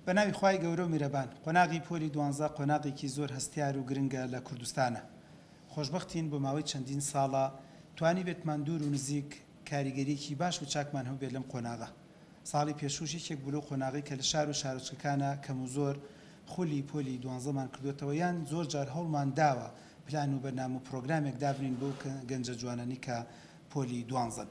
بە ناوی خوای گەورە و میرەبان. قۆناغی پۆلی دوانزە قۆناغێکی زۆر هەستیار و گرنگە لە کوردستانا. خۆشبەختین بۆ ماوەی چەندین ساڵە توانیبێتمان دوور و نزیک کاریگەریەکی باش و چاکمان هەبوبێت لەم قۆناغە. ساڵی پێشووش یەکێک بوو لەو قۆناغەی کە لە شار و شارۆچکەکانا کەم و زۆر خولی پۆلی دوانزەمان کردۆتەوە یان زۆر جار هەوڵمان داوە پلان و بەرنامە و پرۆگرامێک دابنێین بۆ گەنجە جوانانەی کە پۆلی دوانزەن.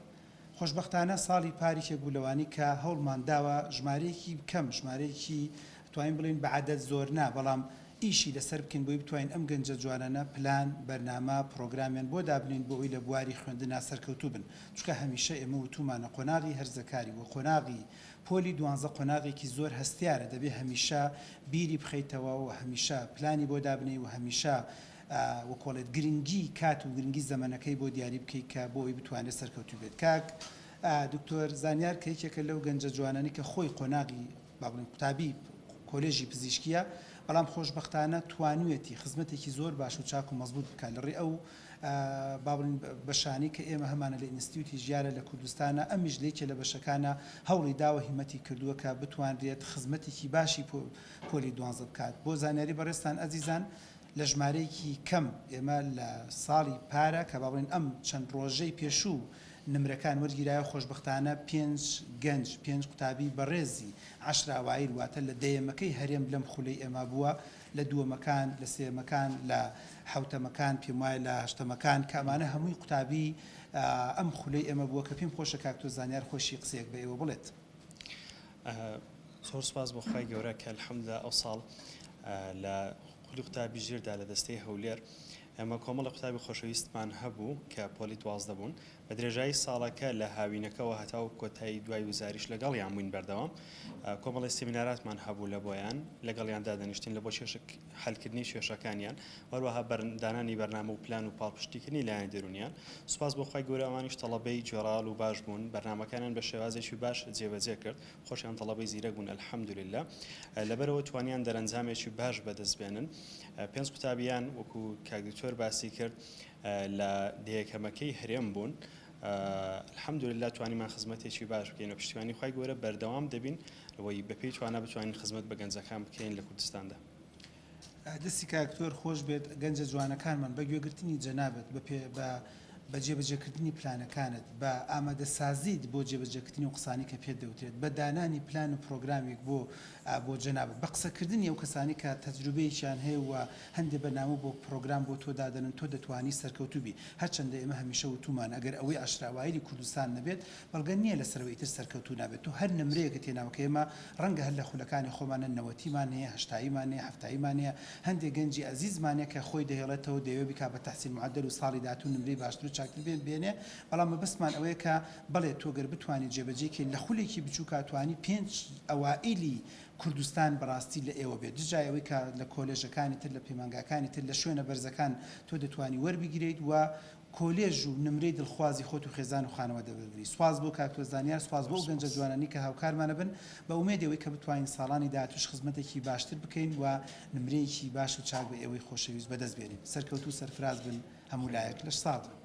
خۆشبەختانە ساڵی پار یەکێک بوو لەوانەی کە هەوڵمان داوە ژمارەیەکی کەم، ژمارەیەکی ئەتوانین بڵێین بە عەدەد زۆر نا، بەڵام ئیشی لەسەر بکەین بۆی بتوانین ئەم گەنجە جوانانە پلان، بەرنامە، پڕۆگرامیان بۆ دابنێین بۆ ئەوەی لە بواری خوێندنا سەرکەوتوو بن. چونکە هەمیشە ئێمە وتوومانە قۆناغی هەرزەکاری و قۆناغی پۆلی دوانزە قۆناغێکی زۆر هەستیارە دەبێ هەمیشە بیری بخەیتەوە و هەمیشە پلانی بۆ دابنێی و هەمیشە وەکۆڵێت گرنگی کات و گرنگی زەمەنەکەی بۆ دیاری بکەیت کە بۆ ئەوەی بتوانێت سەرکەوتوو بێت کاک دکتۆر زانیار کە یەکێکە لەو گەنجە جوانانەی کە خۆی قۆناغی با بڵێین قوتابی کۆلێژی پزیشکیە بەڵام خۆشبەختانە توانویەتی خزمەتێکی زۆر باش و چاک و مەزبوط بکات لە ڕێی ئەو با بڵێین بەشانەی کە ئێمە هەمانە لە ئینستیوتی ژیارە لە کوردستانە ئەمیش لە یەکێ لە بەشەکانە هەوڵی داوە هیمەتی کردووە کە بتوانرێت خزمەتێکی باشی پۆلی دوانزە بکات بۆ زانیاری بەڕێزتان ئەزیزان لە ژمارەیەکی کەم ئێمە لە ساڵی پارە کە با بڵێین ئەم چەند ڕۆژەی پێشوو نمرەکان وەرگیرایە خۆشبەختانە پێنج گەنج پێنج قوتابی بەڕێزی عەشرە ئەوائیل واتە لە دەیەمەکەی هەرێم لەم خولەی ئێمە بووە لە دووەمەکان لە سێیەمەکان لە حەوتەمەکان پێم وایە لە هەشتەمەکان کە ئەمانە هەمووی قوتابی ئەم خولەی ئێمە بووە کە پێم خۆشە کاک تۆ زانیار خۆشی قسەیەک بە ئێوە بڵێت. زۆر سوپاس بۆ خوای گەورە کە الحمدللە ئەو ساڵ لە خولی قوتابی ژیردا لە دەستەی هەولێر ئێمە کۆمەڵە قوتابی خۆشەویستمان هەبوو کە پۆلی 12 بوون بە درێژایی ساڵەکە لە هاوینەکەوە هەتاو کۆتایی دوای وزاریش لەگەڵیان بووین بەردەوام کۆمەڵی سیمیناراتمان هەبوو لە بۆیان لەگەڵیان دادەنیشتین لە بۆ کێشە حەلکردنی کێشەکانیان هەروەها دانانی بەرنامە و پلان و پاڵپشتیکردنی لایەنی دەروونیان. سوپاس بۆ خوای گەورە ئەوانیش تەڵەبەی گوێڕایەڵ و باش بوون، بەرنامەکانیان بە شێوازێکی باش جێبەجێ کرد، خۆشیان تەڵەبەی زیرەک بوون الحمدللە، لەبەرئەوە توانیان دەرەنجامێکی باش بەدەست بێنن. پێنج قوتابیان وەکو کاک دکتۆر باسی کرد لە دەیەکەمەکەی هەرێم بوون، الحمدللە توانیمان خزمەتێکی باش بکەین و پشتیوانی خوای گەورە بەردەوام دەبین لەوەی بەپێی توانا بتوانین خزمەت بە گەنجەکان بکەین لە کوردستاندا. دەستی کاک دکتۆر خۆش بێت گەنجە جوانەکانمان بە گوێگرتنی جەنابت بە پێ بە بە جێبەجێکردنی پلانەکانت بە ئامادەسازیت بۆ جێبەجێکردنی ئەو قسانەی کە پێت دەوترێت بە دانانی پلان و پرۆگرامێک بۆ بۆ جەنابت بە قسەکردنی ئەو کەسانەی کە تەجروبەیەکیان هەیە و هەندێ بەرنامە بۆ پرۆگرام بۆ تۆ دادەنن تۆ دەتوانی سەرکەوتوو بی هەرچەندە ئێمە هەمیشە وتوومانە ئەگەر ئەوەی عەشرە ئەوائیلی کوردستان نەبێت بەڵگە نییە لەسەرەوە ئیتر سەرکەوتوو نابێت تۆ هەر نمرەیەکت هێناوە کە ئێمە ڕەنگە هەر لە خولەکانی خۆمانە نەوەتیمان هەیە هەشتاییمان هەیە حەفتاییمان هەیە هەندێک گەنجی ئەزیزمان هەیە کە خۆی دەهێڵێتەوە دەیەوێت بیکات بە تەحسیل معەدەل و ساڵی داهاتوو نمرەی باشتر و چاکتر بێ بێنێ بەڵام مەبەستمان ئەوەیە کە بەڵێ تۆ گەر بتوانی جێبەجێی کەی لە خولێکی بچووکا توانی پێنج ئەوائیلی کوردستان بەڕاستی لە ئێوە بێت دژای ئەوەی کە لە کۆلێژەکانی تر لە پەیمانگاکانی تر لە شوێنە بەرزەکان تۆ دەتوانی وەربگیرێیت و کۆلێژ و نمرەی دڵخوازی خۆت و خێزان و خانەوادە ببری. سوپاس بۆ کاک تۆ زانیار، سوپاس بۆ ئەو گەنجە جوانانەی کە هاوکارمانە بن، بە ئومێدی ئەوەی کە بتوانین ساڵانی داهاتووش خزمەتێکی باشتر بکەین و نمرەیەکی باش و چاک بە ئێوەی خۆشەویست بەدەست بێنین. سەرکەوتوو و سەرفراز بن هەموو لایەک. لەش ساغ بن.